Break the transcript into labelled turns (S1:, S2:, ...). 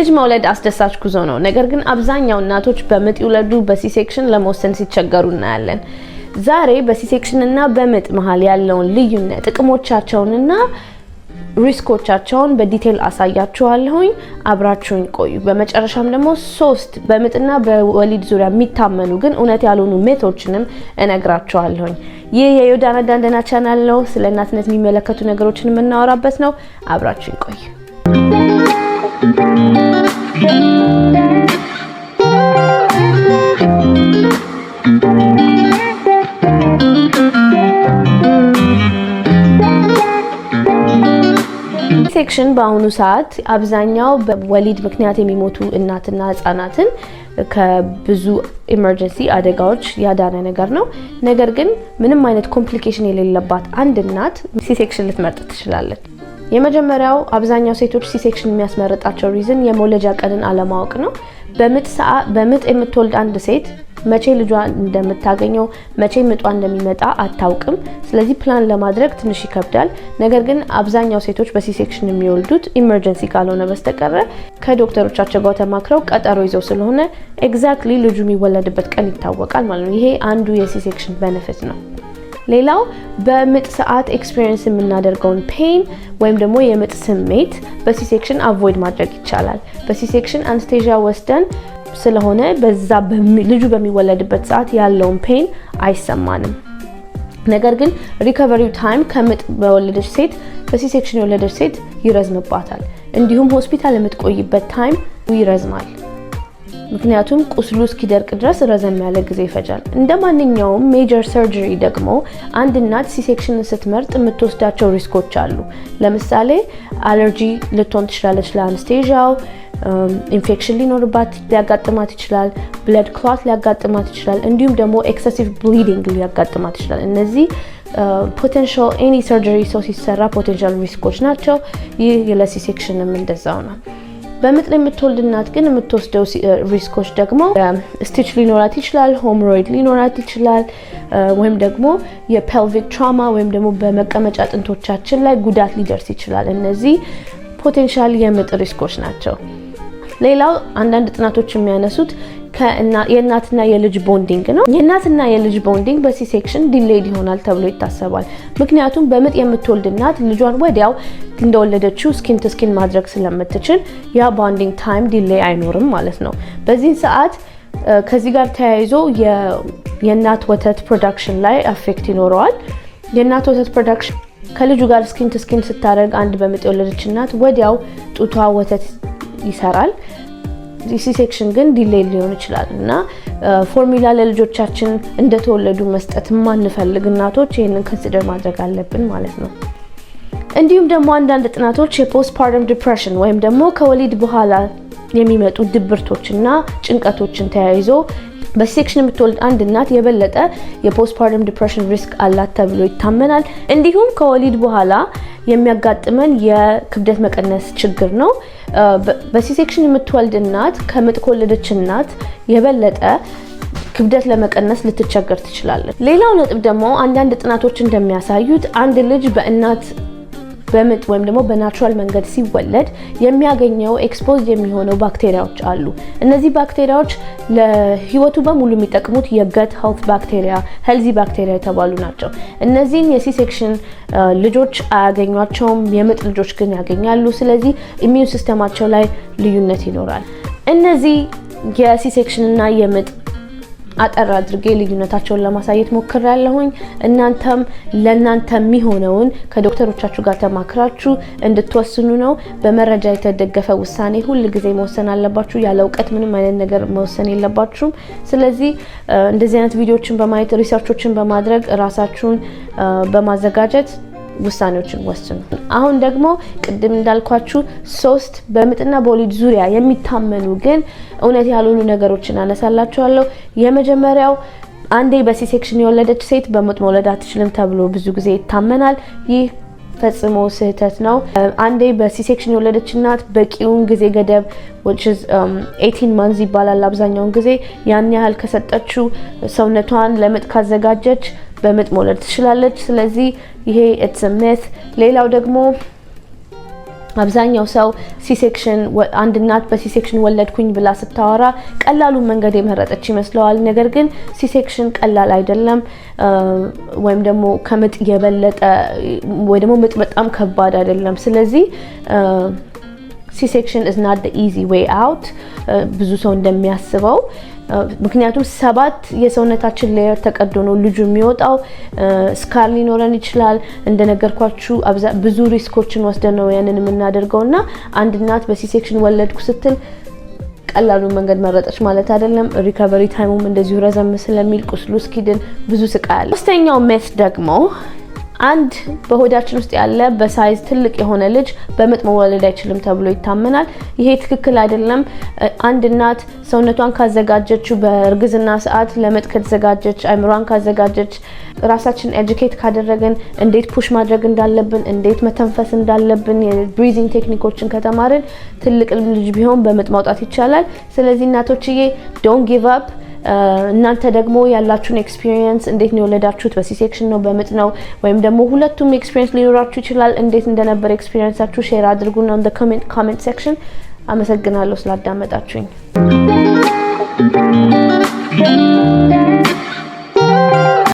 S1: ልጅ መውለድ አስደሳች ጉዞ ነው። ነገር ግን አብዛኛው እናቶች በምጥ ይውለዱ በ C-section ለመወሰን ሲቸገሩ እናያለን። ዛሬ በ C-section እና በምጥ መሀል ያለውን ልዩነት፣ ጥቅሞቻቸውንና risk ኦቻቸውን በ detail አሳያችኋለሁኝ። አብራችሁኝ ቆዩ። በመጨረሻም ደግሞ ሶስት በምጥና በወሊድ ዙሪያ የሚታመኑ ግን እውነት ያልሆኑ myth ኦችንም እነግራችኋለሁኝ። ይህ የዮዳና ዳንደና ቻናል ነው። ስለ እናትነት የሚመለከቱ ነገሮችን የምናወራበት ነው። አብራችሁኝ ቆዩ። C-section በአሁኑ ሰዓት አብዛኛው በወሊድ ምክንያት የሚሞቱ እናትና ህጻናትን ከብዙ emergency አደጋዎች ያዳነ ነገር ነው። ነገር ግን ምንም አይነት complication የሌለባት አንድ እናት C-section ልትመርጥ ትችላለች። የመጀመሪያው አብዛኛው ሴቶች C-section የሚያስመርጣቸው reason የመውለጃ ቀንን አለማወቅ ነው። በምጥ የምትወልድ አንድ ሴት መቼ ልጇ እንደምታገኘው፣ መቼ ምጧ እንደሚመጣ አታውቅም። ስለዚህ ፕላን ለማድረግ ትንሽ ይከብዳል። ነገር ግን አብዛኛው ሴቶች በ C-section የሚወልዱት emergency ካልሆነ በስተቀረ ከዶክተሮቻቸው ጋር ተማክረው ቀጠሮ ይዘው ስለሆነ exactly ልጁ የሚወለድበት ቀን ይታወቃል ማለት ነው። ይሄ አንዱ የ C-section benefit ነው። ሌላው በምጥ ሰዓት experience የምናደርገውን pain ወይም ደግሞ የምጥ ስሜት በ C-section avoid ማድረግ ይቻላል። በ C-section anesthesia ወስደን ስለሆነ በዛ ልጁ በሚወለድበት ሰዓት ያለውን pain አይሰማንም። ነገር ግን recovery ው time ከምጥ በወለደች ሴት በ C-section የወለደች ሴት ይረዝምባታል። እንዲሁም ሆስፒታል የምትቆይበት time ይረዝማል። ምክንያቱም ቁስሉ እስኪደርቅ ድረስ ረዘም ያለ ጊዜ ይፈጃል። እንደ ማንኛውም major surgery ደግሞ አንድ እናት C-section ን ስትመርጥ የምትወስዳቸው risk ኦች አሉ። ለምሳሌ አለርጂ ልትሆን ትችላለች ለ anesthesia ው፣ ኢንፌክሽን ሊኖርባት ሊያጋጥማት ይችላል፣ blood clot ሊያጋጥማት ይችላል፣ እንዲሁም ደግሞ excessive bleeding ሊያጋጥማት ይችላል። እነዚህ potential any surgery ሰው ሲሰራ potential risk ኦች ናቸው። ይህ ለ C-section ም እንደዛው ነው። በምጥ የምትወልድ እናት ግን የምትወስደው risk ኦች ደግሞ stitch ሊኖራት ይችላል፣ hemorrhoid ሊኖራት ይችላል፣ ወይም ደግሞ የ pelvic trauma ወይም ደግሞ በመቀመጫ አጥንቶቻችን ላይ ጉዳት ሊደርስ ይችላል። እነዚህ potential የምጥ risk ኦች ናቸው። ሌላው አንዳንድ ጥናቶች የሚያነሱት የእናትና የልጅ bonding ነው። የእናትና የልጅ bonding በ C-section delayed ይሆናል ተብሎ ይታሰባል። ምክንያቱም በምጥ የምትወልድ እናት ልጇን ወዲያው እንደወለደችው skin to skin ማድረግ ስለምትችል ያ bonding time delay አይኖርም ማለት ነው። በዚህ ሰዓት ከዚህ ጋር ተያይዞ የእናት ወተት production ላይ affect ይኖረዋል። የእናት ወተት production ከልጁ ጋር skin to skin ስታደርግ አንድ በምጥ የወለደች እናት ወዲያው ጡቷ ወተት ይሰራል። C-section ግን delay ሊሆን ይችላል እና ፎርሙላ ለልጆቻችን እንደተወለዱ መስጠት የማንፈልግ እናቶች ይህንን consider ማድረግ አለብን ማለት ነው። እንዲሁም ደግሞ አንዳንድ ጥናቶች የ postpartum depression ወይም ደግሞ ከወሊድ በኋላ የሚመጡ ድብርቶችና ጭንቀቶችን ተያይዞ በ C-section የምትወልድ አንድ እናት የበለጠ የ postpartum depression risk አላት ተብሎ ይታመናል። እንዲሁም ከወሊድ በኋላ የሚያጋጥመን የክብደት መቀነስ ችግር ነው። በ C-section የምትወልድ እናት ከምጥ ከወለደች እናት የበለጠ ክብደት ለመቀነስ ልትቸገር ትችላለች። ሌላው ነጥብ ደግሞ አንዳንድ ጥናቶች እንደሚያሳዩት አንድ ልጅ በእናት በምጥ ወይም ደግሞ በ natural መንገድ ሲወለድ የሚያገኘው expose የሚሆነው ባክቴሪያዎች አሉ። እነዚህ ባክቴሪያዎች ለህይወቱ በሙሉ የሚጠቅሙት የ gut health bacteria፣ healthy bacteria የተባሉ ናቸው። እነዚህን የ C-section ልጆች አያገኟቸውም፣ የምጥ ልጆች ግን ያገኛሉ። ስለዚህ immune system ኣቸው ላይ ልዩነት ይኖራል። እነዚህ የ C-section እና የምጥ አጠር አድርጌ ልዩነታቸውን ለማሳየት ሞክሬያለሁኝ። እናንተም ለእናንተ የሚሆነውን ከዶክተሮቻችሁ ጋር ተማክራችሁ እንድትወስኑ ነው። በመረጃ የተደገፈ ውሳኔ ሁል ጊዜ መወሰን አለባችሁ። ያለ እውቀት ምንም አይነት ነገር መወሰን የለባችሁም። ስለዚህ እንደዚህ አይነት ቪዲዮዎችን በማየት፣ research ኦችን በማድረግ፣ ራሳችሁን በማዘጋጀት ውሳኔዎችን ወስኑ። አሁን ደግሞ ቅድም እንዳልኳችሁ ሶስት በምጥና በወሊድ ዙሪያ የሚታመኑ ግን እውነት ያልሆኑ ነገሮችን አነሳላችኋለሁ። የመጀመሪያው አንዴ በ C-section የወለደች ሴት በምጥ መውለድ አትችልም ተብሎ ብዙ ጊዜ ይታመናል። ይህ ፈጽሞ ስህተት ነው። አንዴ በ C-section የወለደች እናት በቂውን ጊዜ ገደብ፣ which is 18 months ይባላል አብዛኛውን ጊዜ፣ ያን ያህል ከሰጠችው፣ ሰውነቷን ለምጥ ካዘጋጀች በምጥ መውለድ ትችላለች። ስለዚህ ይሄ it's myth። ሌላው ደግሞ አብዛኛው ሰው C-section፣ አንድ እናት በ C-section ወለድኩኝ ብላ ስታወራ ቀላሉን መንገድ የመረጠች ይመስለዋል። ነገር ግን C-section ቀላል አይደለም፣ ወይም ደግሞ ከምጥ የበለጠ ወይ ደግሞ ምጥ በጣም ከባድ አይደለም። ስለዚህ C-section is not the easy way out ብዙ ሰው እንደሚያስበው። ምክንያቱም ሰባት የሰውነታችን layer ተቀዶ ነው ልጁ የሚወጣው። Scar ሊኖረን ይችላል። እንደነገርኳችሁ ብዙ risk ኦችን ወስደን ነው ያንን የምናደርገው። እና አንድ እናት በ C-section ወለድኩ ስትል ቀላሉን መንገድ መረጠች ማለት አይደለም። Recovery time ኡም እንደዚሁ ረዘም ስለሚል፣ ቁስሉ እስኪድን ብዙ ስቃይ አለ። ሶስተኛው myth ደግሞ አንድ በሆዳችን ውስጥ ያለ በ size ትልቅ የሆነ ልጅ በምጥ መወለድ አይችልም ተብሎ ይታመናል። ይሄ ትክክል አይደለም። አንድ እናት ሰውነቷን ካዘጋጀችው፣ በእርግዝና ሰዓት ለምጥ ከተዘጋጀች፣ አይምሯን ካዘጋጀች፣ ራሳችን educate ካደረግን፣ እንዴት push ማድረግ እንዳለብን፣ እንዴት መተንፈስ እንዳለብን የ breathing technique ኦችን ከተማርን ትልቅ ልጅ ቢሆን በምጥ ማውጣት ይቻላል። ስለዚህ እናቶችዬ፣ don't give up። እናንተ ደግሞ ያላችሁን experience፣ እንዴት ነው የወለዳችሁት? በ C-section ነው፣ በምጥ ነው፣ ወይም ደግሞ ሁለቱም experience ሊኖራችሁ ይችላል። እንዴት እንደነበር experience ኣችሁ share አድርጉን on comment section። አመሰግናለሁ ስላዳመጣችሁኝ።